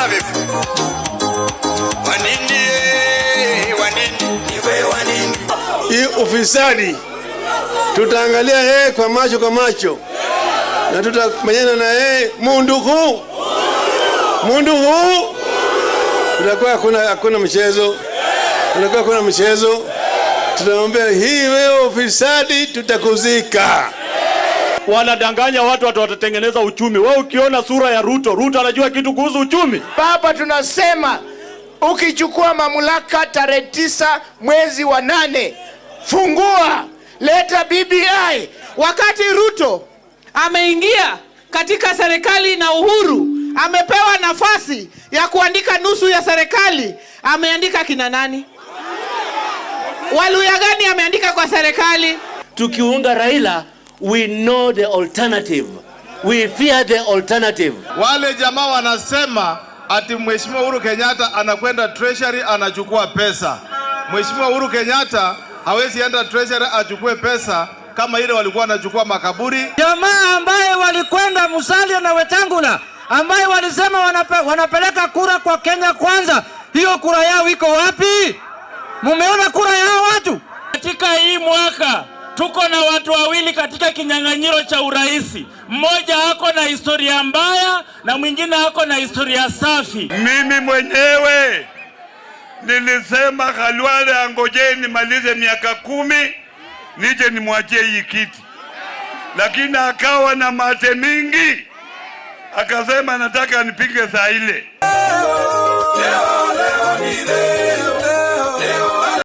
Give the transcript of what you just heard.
Vefu. Wanini, wanini, iwe wanini. Hii ufisadi tutaangalia yeye kwa macho kwa macho, na tutamenyana na yeye mundu huu mundu huu, tutakuwa hakuna mchezo, tutakuwa hakuna mchezo. Tutamwambia hii, wewe ufisadi, tutakuzika. Wanadanganya watu watu watatengeneza uchumi. Wewe ukiona sura ya Ruto, Ruto anajua kitu kuhusu uchumi? Baba, tunasema ukichukua mamlaka tarehe 9 mwezi wa 8, fungua, leta BBI. Wakati Ruto ameingia katika serikali na Uhuru amepewa nafasi ya kuandika nusu ya serikali, ameandika kina nani? Waluya gani ameandika kwa serikali? Tukiunga Raila, we know the alternative. We fear the alternative. Wale jamaa wanasema ati Mheshimiwa Uhuru Kenyatta anakwenda Treasury anachukua pesa. Mheshimiwa Uhuru Kenyatta hawezi enda Treasury achukue pesa kama ile walikuwa wanachukua makaburi. Jamaa ambaye walikwenda Musalia na Wetangula ambaye walisema wanapeleka kura kwa Kenya Kwanza, hiyo kura yao iko wapi? Mumeona kura yao watu? Katika hii mwaka tuko na watu wawili katika kinyang'anyiro cha urais. Mmoja ako na historia mbaya na mwingine ako na historia safi. Mimi mwenyewe nilisema Khalwale angojee nimalize miaka 10 nije nimwachie hii kiti, lakini akawa na mate mingi, akasema nataka nipige saa ile. Leo, leo ni leo.